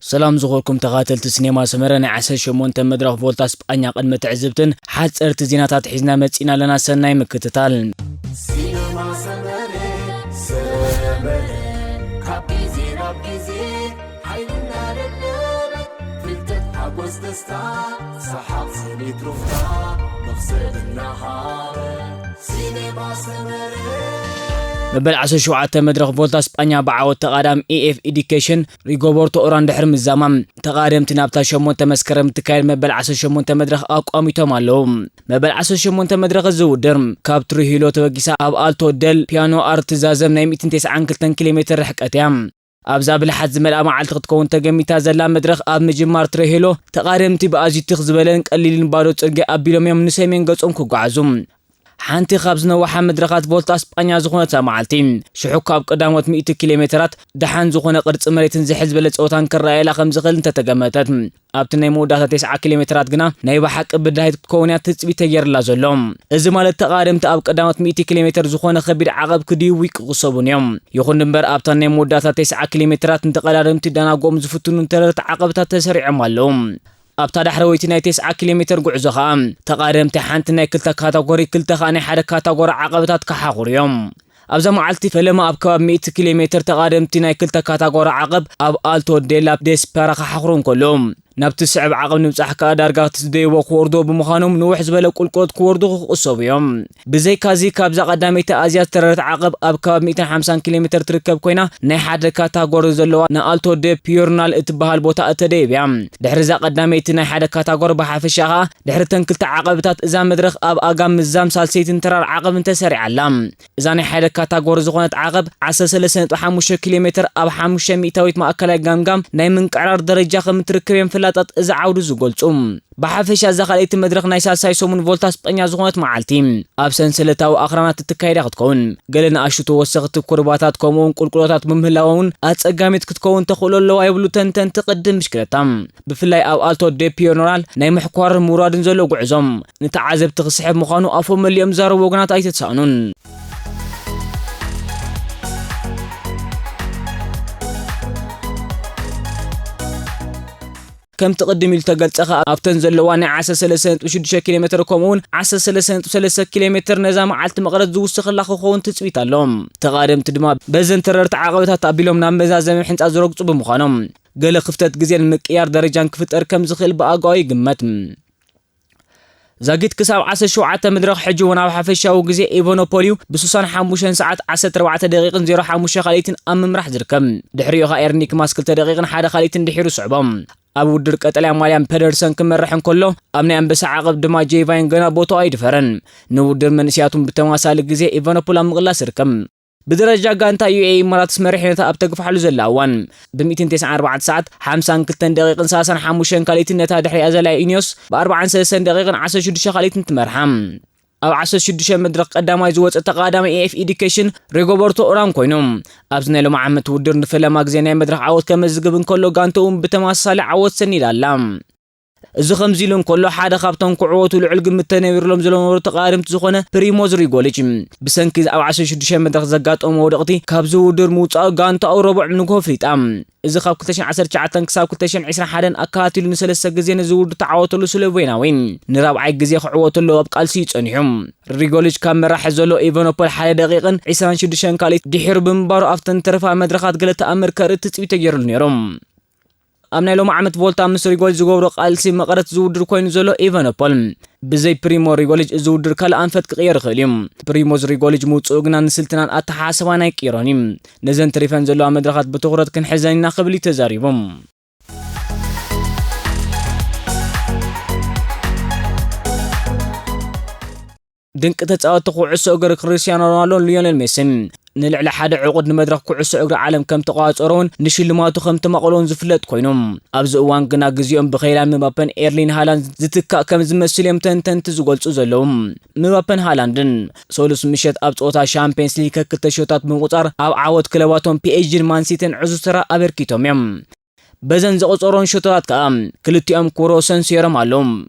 ሰላም ዝኾንኩም ተኻተልቲ ሲኔማ ሰመረ፣ ናይ ዓሰርተ ሸሞንተ መድረኽ ቮልታ ስጳኛ ቅድመ ትዕዝብትን ሓጸርቲ ዜናታት ሒዝና መጺና ኣለና። ሰናይ ምክትታል። ሲነማ ሰመረ፣ ሰመረ፣ ካብ ግዜ ናብ ግዜ ሓይልና ደለበ፣ ፍልጠት፣ ሓጎስ፣ ደስታ፣ ሰሓቕ፣ ስኒት፣ ሩፍታ፣ መኽሰብ እናሃበ፣ ሲነማ ሰመረ። መበል ዓሰርተ ሸውዓተ መድረኽ ቮልታ ስጳኛ ብዓወት ተቓዳም ኢኤፍ ኤዱኬሽን ሪጎበርቶ ኡራን ድሕሪ ምዛማም፣ ተቓደምቲ ናብታ ሸሞንተ መስከረም እትካየድ መበል ዓሰርተ ሸሞንተ መድረኽ ኣቋሚቶም ኣለዉ። መበል ዓሰርተ ሸሞንተ መድረኽ እዚ ውድድር፣ ካብ ትሩሂሎ ተበጊሳ ኣብ ኣልቶ ደል ፒያኖ ኣር ትዛዘም ናይ ሚእትን ተስዓን ክልተን ኪሎ ሜትር ርሕቀት እያ። ኣብዛ ብልሓት ዝመልኣ መዓልቲ ክትከውን ተገሚታ ዘላ መድረኽ፣ ኣብ ምጅማር ትሩሂሎ ተቓደምቲ ብኣዝዩ ትኽ ዝበለን ቀሊልን ባዶ ጽርግያ ኣቢሎም እዮም ንሰሜን ገጾም ክጓዓዙ። ሓንቲ ካብ ዝነውሓ መድረኻት ቮልታ ስጳኛ ዝኾነት እዛ መዓልቲ፣ ሽሕኳ ኣብ ቀዳሞት ሚእቲ ኪሎ ሜተራት ደሓን ዝኾነ ቅርጺ መሬትን ዝሕል ዝበለ ጸወታን ክረኣየላ ከም ዝኽእል እንተተገመተት፣ ኣብቲ ናይ መወዳእታ ተስዓ ኪሎ ሜተራት ግና ናይ ብሓቂ ብድላይት ክትከውን እያ ትጽቢት ተገይርላ ዘሎ። እዚ ማለት ተቓደምቲ ኣብ ቀዳሞት ሚእቲ ኪሎ ሜተር ዝኾነ ከቢድ ዓቐብ ክድይቡ ክቕሰቡን እዮም። ይኹን እምበር ኣብታ ናይ መወዳእታ ተስዓ ኪሎ ሜተራት ንተቐዳደምቲ ዳናጎም ዝፍትኑ ተረርቲ ዓቐብታት ተሰሪዖም ኣለዉ። ኣብታ ዳሕረወይቲ ናይ ተስዓ ኪሎ ሜተር ጉዕዞ ኸኣ ተቓደምቲ ሓንቲ ናይ ክልተ ካታጎሪ፣ ክልተ ኸኣ ናይ ሓደ ካታጎሪ ዓቐብታት ክሓኹሩ እዮም። ኣብዛ መዓልቲ ፈለማ ኣብ ከባቢ ሚእቲ ኪሎ ሜተር ተቓደምቲ ናይ ክልተ ካታጎሪ ዓቐብ ኣብ ኣልቶ ዴላ ዴስፐራ ክሓኹሩ እንከሎ፣ ናብቲ ዝስዕብ ዓቐብ ንምብጻሕ ከኣ ዳርጋ እቲ ዝደይቦ ክወርዶ ብምዃኖም ንውሕ ዝበለ ቁልቁለት ክወርዱ ክቕሰቡ እዮም። ብዘይካዚ ካብዛ ቀዳመይቲ ኣዝያ ዝተረረት ዓቐብ ኣብ ከባቢ ሚእትን ሓምሳን ኪሎ ሜተር ትርከብ ኮይና ናይ ሓደ ካታጎሪ ዘለዋ ንኣልቶ ዴ ፒዮርናል እትበሃል ቦታ እተደይብ እያ። ድሕሪ እዛ ቀዳመይቲ ናይ ሓደ ካታጎሪ ብሓፈሻ ኸኣ ድሕሪ ተን ክልተ ዓቐብታት እዛ መድረኽ ኣብ ኣጋ ምዛም ሳልሰይትን ተራር ዓቐብን ተሰሪዓ ኣላ። እዛ ናይ ሓደ ካታጎሪ ዝኾነት ዓቐብ ዓሰርተ ሰለስተ ነጥቢ ሓሙሽተ ኪሎ ሜተር ኣብ ሓሙሽተ ሚእታዊት ማእከላይ ጋምጋም ናይ ምንቅዕራር ደረጃ ከም እትርከብ እዮም ፈላጣት እዚ ዓውዲ ዝገልጹ። ብሓፈሻ እዛ ካልኣይቲ መድረኽ ናይ ሳልሳይ ሰሙን ቮልታ ስጳኛ ዝኾነት መዓልቲ ኣብ ሰንሰለታዊ ኣኽራናት እትካየድ እያ ክትከውን። ገለ ንኣሽቱ ተወሰኽቲ ኩርባታት ከምኡውን ቁልቁለታት ብምህላዎም እውን ኣጸጋሚት ክትከውን ተኽእሎ ኣለዋ ይብሉ ተንተንቲ ቅድም ብሽክለታ። ብፍላይ ኣብ ኣልቶ ዴ ፒዮኖራል ናይ ምሕኳርን ምውራድን ዘሎ ጉዕዞ ንተዓዘብቲ ክስሕብ ምዃኑ ኣፎም መሊኦም ዝዛረቡ ወገናት ኣይተተሳእኑን። ከምቲ ቅድም ኢሉ ተገልጸ ኸኣ ኣብተን ዘለዋ ናይ ዓሰርተ ሰለስተ ነጥቢ ሽዱሽተ ኪሎ ሜተር ከምኡውን ዓሰርተ ሰለስተ ነጥቢ ሰለስተ ኪሎ ሜተር ነዛ መዓልቲ መቐረት ዝውስኽላ ክኸውን ትጽቢት ኣሎ። ተቓደምቲ ድማ በዘን ተረርቲ ዓቐበታት ኣቢሎም ናብ መዛዘሚ ሕንጻ ዝረግጹ ብምዃኖም ገለ ክፍተት ግዜን ምቅያር ደረጃን ክፍጠር ከም ዝኽእል ብኣግባቡ ይግመት። ዛጊት ክሳብ ዓሰርተ ሸውዓተ መድረኽ ሕጂ እውን ኣብ ሓፈሻዊ ግዜ ኢቨኖፖል እዩ ብ ሱሳን ሓሙሽተን ሰዓት ዓሰርተ ኣርባዕተ ደቂቕን ዜሮ ሓሙሽተ ካልኢትን ኣብ ምምራሕ ዝርከብ። ድሕሪኡ ኸኣ ኤርኒክ ማስ ክልተ ደቂቕን ሓደ ካልኢትን ድሒሩ ስዕቦም። ኣብ ውድድር ቀጠልያ ማልያን ፔደርሰን ክመርሕ እንከሎ፣ ኣብ ናይ ኣንበሳ ዓቐብ ድማ ጄቫይን ገና ቦታኡ ኣይድፈረን። ንውድድር መንእሰያቱን ብተመሳሳሊ ግዜ ኢቨኖፖል ኣብ ምቕላስ ይርከብ። ብደረጃ ጋንታ ዩኤኢ ኢማራትስ መሪሕነታ ኣብ ተግፋሕሉ ዘላ እዋን፣ ብ ሚእትን ተስዓን ኣርባዕተን ሰዓት ሓምሳን ክልተን ደቂቕን ሰላሳን ሓሙሽተን ካልኢትን ነታ ድሕሪኣ ዘላ ኢኒዮስ ብ ኣርባዓን ሰለስተን ደቂቕን ዓሰርተ ሽዱሽተ ካልኢትን ትመርሓ። ኣብ ዓሰርተ ሽዱሽተ መድረኽ ቀዳማይ ዝወጸ ተቐዳዳማይ ኤፍ ኤዱኬሽን ሪጎበርቶ ኡራን ኮይኑ፣ ኣብዚ ናይ ሎሚ ዓመት ውድድር ንፈለማ ግዜ ናይ መድረኽ ዓወት ከመዝግብ እንከሎ፣ ጋንታኡ እውን ብተመሳሳሊ ዓወት ሰኒዳ ኣላ። እዚ ከምዚ ኢሉ እንከሎ፣ ሓደ ካብቶም ክዕወቱ ልዑል ግምት ተነቢርሎም ዝነበሩ ተቐዳደምቲ ዝኾነ ፕሪሞዝ ሪጎሊች፣ ብሰንኪ ኣብ ዓሰርተ ሽዱሽተ መድረኽ ዘጋጠሞ ወደቕቲ ካብዚ ውድድር ምውጻኡ ጋንታኡ ረቡዕ ንግሆ ኣፍሊጣ። እዚ ካብ ክልተ ሽሕን ዓሰርተ ትሽዓተን ክሳብ ክልተ ሽሕን ዕስራን ሓደን ኣከታቲሉ ንሰለስተ ግዜ ነዚ ውድድር ተዓወተሉ ስሎቬናዊ፣ ንራብዓይ ግዜ ክዕወተሉ ኣብ ቃልሲ እዩ ጸኒሑ። ሪጎሊች ካብ መራሒ ዘሎ ኢቨኖፖል ሓደ ደቂቕን ዕስራን ሽዱሽተን ካልኢት ድሒሩ ብምንባሩ ኣብተን ተረፋ መድረኻት ገለ ተኣምር ከርኢ ትጽቢት ተገይሩሉ ነይሩ። ኣብ ናይ ሎሚ ዓመት ቮልታ ምስ ሪጎሊች ዝገብሮ ቃልሲ መቐረት ዝውድር ኮይኑ ዘሎ ኢቨኖፖል፣ ብዘይ ፕሪሞ ሪጎሊች እዚ ውድድር ካልእ ኣንፈት ክቕየር ይኽእል እዩ። ፕሪሞዝ ሪጎሊች ምውጽኡ ግና ንስልትናን ኣተሓሳስባን ኣይቅይሮን እዩ። ነዘን ተሪፈን ዘለዋ መድረኻት ብትኹረት ክንሕዘን ኢና ክብል እዩ ተዛሪቡ። ድንቂ ተጻወትቲ ኩዕሶ እግሪ ክርስቲያኖ ሮናልዶን ሊዮኔል ሜሲን ንልዕሊ ሓደ ዕቑድ ንመድረኽ ኩዕሶ እግሪ ዓለም ከም ተቋጸሮን ንሽልማቱ ከም ተማቕሎን ዝፍለጥ ኮይኑ፣ ኣብዚ እዋን ግና ግዜኦም ብኸይላን ምባፔን ኤርሊን ሃላንድ ዝትካእ ከም ዝመስል እዮም ተንተንቲ ዝገልጹ ዘለዉ። ምባፔን ሃላንድን ሰሉስ ምሸት ኣብ ጸወታ ሻምፒየንስ ሊግ ክልተ ሸቶታት ብምቑጻር ኣብ ዓወት ክለባቶም ፒኤስጂን ማንሲቲን ዕዙዝ ተራ ኣበርኪቶም እዮም። በዘን ዘቐጸሮን ሸቶታት ከኣ ክልቲኦም ክብረ ወሰን ስየሮም ኣለዉ።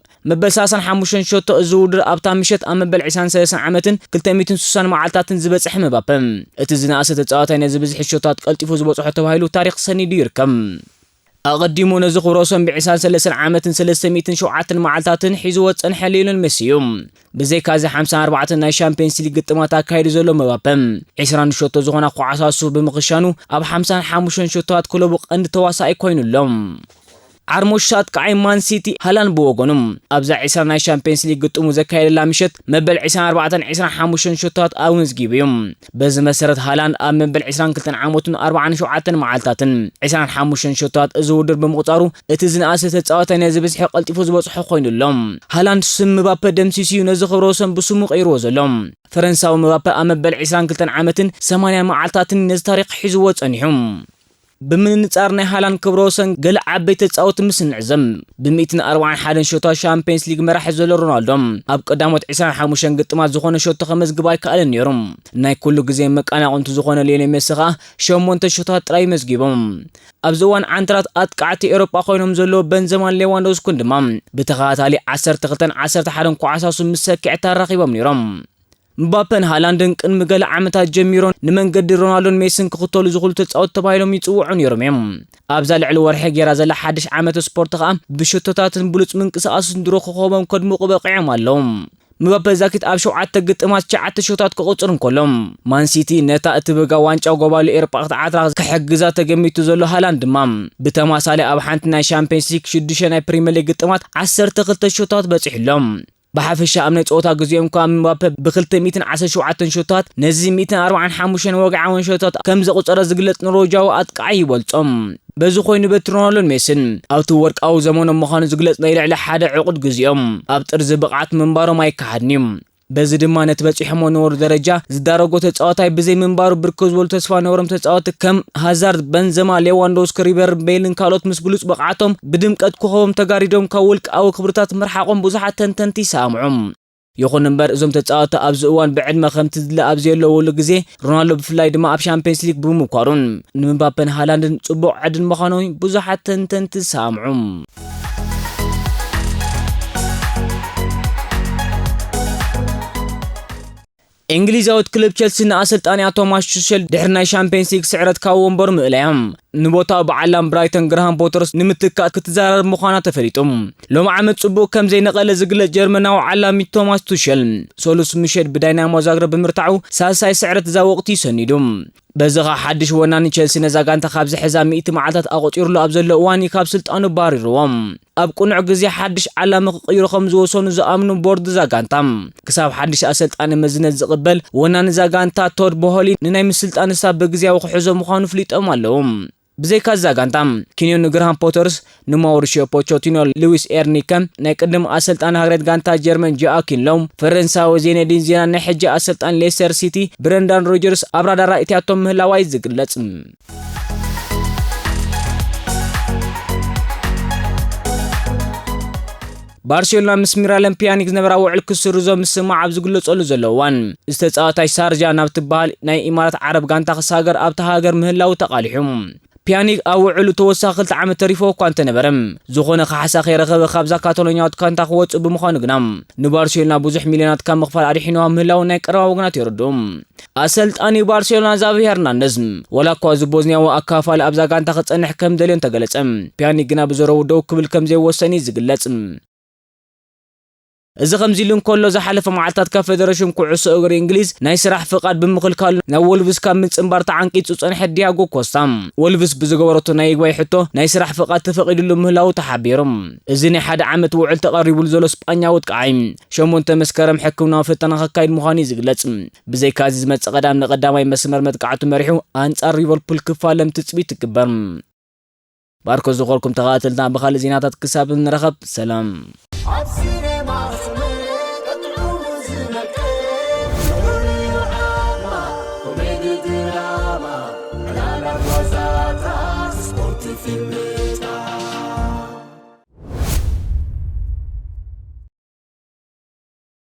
መበል ሰላሳን ሓሙሽተን ሸቶ እዚ ውድድር ኣብታ ምሸት ኣብ መበል ዕስራን ሰለስተን ዓመትን ክልተ ሚእትን ስሳን መዓልታትን ዝበጽሐ ምባፔ፣ እቲ ዝነኣሰ ተጻዋታይ ነዚ ብዝሒ ሸቶታት ቀልጢፉ ዝበጽሖ ተባሂሉ ታሪኽ ሰኒዱ ይርከብ። ኣቐዲሙ ነዚ ክብረ ወሰን ብ ዕስራን ሰለስተን ዓመትን ሰለስተ ሚእትን ሸውዓተን መዓልታትን ሒዝዎ ዝጸንሐ ሊዮነል ሜሲ እዩ። ብዘይካዚ ሓምሳን ኣርባዕተን ናይ ሻምፒየንስ ሊግ ግጥማት ኣካይዱ ዘሎ መባፐ፣ ዕስራን ሸቶ ዝኾና ኳዕሳሱ ብምኽሻኑ ኣብ ሓምሳን ሓሙሽተን ሸቶታት ክለቡ ቀንዲ ተዋሳኣይ ኮይኑ ኣሎ። ዓርሞሽ ኣጥቃዓይ ማን ሲቲ ሃላንድ ብወገኑ ኣብዛ ዕስራ ናይ ሻምፒየንስ ሊግ ግጥሙ ዘካየደላ ምሸት መበል ዕስራን ኣርባዕተን ዕስራን ሓሙሽተን ሸቶታት ኣመዝጊቡ እዩ። በዚ መሰረት ሃላንድ ኣብ መበል ዕስራን ክልተን ዓመቱን ኣርባዓን ሸውዓተን መዓልታትን ዕስራን ሓሙሽተን ሸቶታት እዚ ውድድር ብምቑጻሩ እቲ ዝነኣሰ ተጻዋታይ ነዚ ብዝሒ ቀልጢፉ ዝበጽሖ ኮይኑ ኣሎ። ሃላንድ ስም ምባፐ ደምሲሱ እዩ ነዚ ክብረ ወሰን ብስሙ ቀይርዎ ዘሎ። ፈረንሳዊ ምባፐ ኣብ መበል ዕስራን ክልተን ዓመትን ሰማንያን መዓልታትን ነዚ ታሪኽ ሒዝዎ ጸኒሑ። ብምንጻር ናይ ሃላንድ ክብረ ወሰን ገለ ዓበይቲ ተጻወቲ ምስ ንዕዘብ፣ ብ ሚእትን ኣርባዓን ሓደን ሸቶታት ሻምፒየንስ ሊግ መራሒ ዘሎ ሮናልዶ ኣብ ቀዳሞት ዕስራን ሓሙሽተን ግጥማት ዝኾነ ሸቶ ከመዝግብ ኣይከኣለን ነይሩ። ናይ ኩሉ ግዜ መቃናቕንቱ ዝኾነ ሊዮኔል ሜሲ ኸኣ ሸሞንተ ሸቶታት ጥራይ መዝጊቦም። ኣብዚ እዋን ዓንተራት ኣጥቃዕቲ ኤውሮጳ ኮይኖም ዘለዉ በንዘማን ሌዋንዶውስኩን ድማ ብተኸታታሊ ዓሰርተ ክልተን ዓሰርተ ሓደን ኳዕሳሱ ምስ ሰኪዐት ኣራኺቦም ነይሮም። ምባፐን ሃላንድን ቅድሚ ገለ ዓመታት ጀሚሮም ንመንገዲ ሮናልዶን ሜሲን ክኽተሉ ዝኽእሉ ተጻወትቲ ተባሂሎም ይጽውዑ ነይሮም እዮም። ኣብዛ ልዕሊ ወርሒ ጌራ ዘላ ሓድሽ ዓመተ ስፖርት ኸኣ ብሸቶታትን ብሉጽ ምንቅስቓስን ድሮ ኮኾቦም ከድምቑ በቒዖም ኣለዉ። ምባፐ ዛኪት ኣብ ሸውዓተ ግጥማት ትሽዓተ ሸቶታት ክቑጽር እንከሎ፣ ማን ሲቲ ነታ እቲ ብጋ ዋንጫ ጎባሉ ኤውሮጳ ክትዓትራ ክሕግዛ ተገሚቱ ዘሎ ሃላንድ ድማ ብተማሳሊ ኣብ ሓንቲ ናይ ሻምፒየንስ ሊግ ሽዱሽተ ናይ ፕሪምየር ሊግ ግጥማት ዓሰርተ ክልተ ሸቶታት በጺሑ ኣሎ። ብሓፈሻ ኣብ ናይ ጸወታ ግዜኦም ከኣ ምባፐ ብ ክልተ ሚእትን ዓሰርተ ሸውዓተን ሸቶታት ነዚ ሚእትን ኣርባዓን ሓሙሽተን ወግዓውን ሸቶታት ከም ዘቑጸረ ዝግለጽ ኖርወጃዊ ኣጥቃዓይ ይበልጾም። በዚ ኮይኑ በቲ ሮናልዶን ሜስን ኣብቲ ወርቃዊ ዘመኖም ምዃኑ ዝግለጽ ናይ ልዕሊ ሓደ ዕቑድ ግዜኦም ኣብ ጥርዚ ብቕዓት ምንባሮም ኣይከሓድን እዩ። በዚ ድማ ነቲ በጺሖሞ ነበሩ ደረጃ ዝዳረጎ ተጻዋታይ ብዘይ ምንባሩ ብርክት ዝበሉ ተስፋ ነበሮም ተጻወቲ ከም ሃዛርድ፣ በንዘማ፣ ሌዋንዶውስኪ፣ ሪቨር ቤልን ካልኦት ምስ ብሉጽ ብቕዓቶም ብድምቀት ኮኸቦም ተጋሪዶም ካብ ውልቃዊ ክብርታት ምርሓቖም ብዙሓት ተንተንቲ ይሰማምዑ። ይኹን እምበር እዞም ተጻወቲ ኣብዚ እዋን ብዕድመ ከምቲ ዝድለ ኣብ ዘየለውሉ ግዜ ሮናልዶ ብፍላይ ድማ ኣብ ሻምፒየንስ ሊግ ብምምኳሩን ንምባፐን ሃላንድን ጽቡቕ ዕድል ምዃኑ ብዙሓት ተንተንቲ ይሰማምዑ። እንግሊዛዊት ክለብ ቸልሲ ንኣሰልጣኒኣ ቶማስ ቱሸል ድሕሪ ናይ ሻምፒየንስ ሊግ ስዕረት ካብ ወንበሩ ምእለያ። ንቦታኡ ብዓላም ብራይተን ግርሃም ፖተርስ ንምትካእ ክትዘራረብ ምዃና ተፈሊጡ። ሎም ዓመት ጽቡቕ ከም ዘይነቐለ ዝግለጽ ጀርመናዊ ዓላሚ ቶማስ ቱሸል ሰሉስ ምሸት ብዳይናሞ ዛግረብ ብምርታዑ ሳልሳይ ስዕረት እዛ ወቕቲ እዩ ሰኒዱ። በዚ ኸኣ ሓድሽ ወናኒ ቸልሲ ነዛ ጋንታ ካብ ዝሕዛ ሚእቲ መዓልታት ኣቖጺሩሉ ኣብ ዘሎ እዋን እዩ ካብ ስልጣኑ ባሪርዎ። ኣብ ቅኑዕ ግዜ ሓድሽ ዓላሚ ክቕይሩ ከም ዝወሰኑ ዝኣምኑ ቦርድ እዛ ጋንታ፣ ክሳብ ሓድሽ ኣሰልጣኒ መዝነት ዝቕበል ወናኒ እዛ ጋንታ ቶድ ቦሆሊ ንናይ ምስልጣን ስታፍ ብግዝያዊ ክሕዞ ምዃኑ ፍሊጦም ኣለዉ። ብዘይካ እዛ ጋንታ፣ ኪንዮ ንግርሃም ፖተርስ፣ ንማውሪሽዮ ፖቾቲኖ፣ ሉዊስ ኤርኒከ፣ ናይ ቅድም ኣሰልጣኒ ሃገሬት ጋንታ ጀርመን ጆኣኪን ሎው፣ ፈረንሳዊ ዜነዲን ዚዳን፣ ናይ ሕጂ ኣሰልጣኒ ሌስተር ሲቲ ብረንዳን ሮጀርስ ኣብ ራዳር ኣእትያቶም ምህላዋ እዩ ዝግለጽ። ባርሴሎና ምስ ሚራለም ፒያኒክ ዝነበራ ውዕል ክስርዞ ምስማዕ ኣብ ዝግለጸሉ ዘሎ እዋን፣ ዝተጻዋታይ ሳርጃ ናብ ትበሃል ናይ ኢማራት ዓረብ ጋንታ ክሳገር ኣብታ ሃገር ምህላው ተቓሊሑ። ፒያኒክ ኣብ ውዕሉ ተወሳኺ ክልተ ዓመት ተሪፎ እኳ እንተነበረ፣ ዝኾነ ካሕሳ ከይረኸበ ካብዛ ካታሎኛዊት ጋንታ ክወጽእ ብምዃኑ ግና፣ ንባርሴሎና ብዙሕ ሚልዮናት ካብ ምኽፋል ኣድሒንዋ ምህላው ናይ ቀረባ ወገናት የረድኡ። ኣሰልጣኒ ባርሴሎና ዛቪ ሄርናንደዝ፣ ዋላ እኳ እዚ ቦዝኒያዊ ኣካፋሊ ኣብዛ ጋንታ ክጸንሕ ከም ደልዮ እንተገለጸ፣ ፒያኒክ ግና ብዘረቡ ደው ክብል ከም ዘይወሰን እዩ ዝግለጽ። እዚ ከምዚ ኢሉ እንከሎ፣ ዝሓለፈ መዓልታት ካብ ፌደሬሽን ኩዕሶ እግሪ እንግሊዝ ናይ ስራሕ ፍቓድ ብምኽልካሉ ናብ ወልቭስ ካብ ምጽንባር ተዓንቂጹ ዝጸንሐ ዲያጎ ኮስታ፣ ወልቭስ ብዝገበረቶ ናይ ይግባይ ሕቶ ናይ ስራሕ ፍቓድ ተፈቒድሉ ምህላዉ ተሓቢሩ። እዚ ናይ ሓደ ዓመት ውዕል ተቐሪቡሉ ዘሎ ስጳኛዊ ኣጥቃዓይ ሸሞንተ መስከረም ሕክምናዊ ፈተና ከካይድ ምዃኑ እዩ ዝግለጽ። ብዘይካ እዚ ዝመጽእ ቀዳም ንቐዳማይ መስመር መጥቃዕቱ መሪሑ ኣንጻር ሊቨርፑል ክፋለም ትጽቢት ትግበር። ባርኮ ዝኾንኩም ተኸታተልትና ብኻልእ ዜናታት ክሳብ እንረኸብ ሰላም። ኣብ ሲኔማ ዝመልከት ጥዑም ዝመልከት ኮሜዲ ድራማ ዕላላት ዋዛታት ስፖርት ፊልም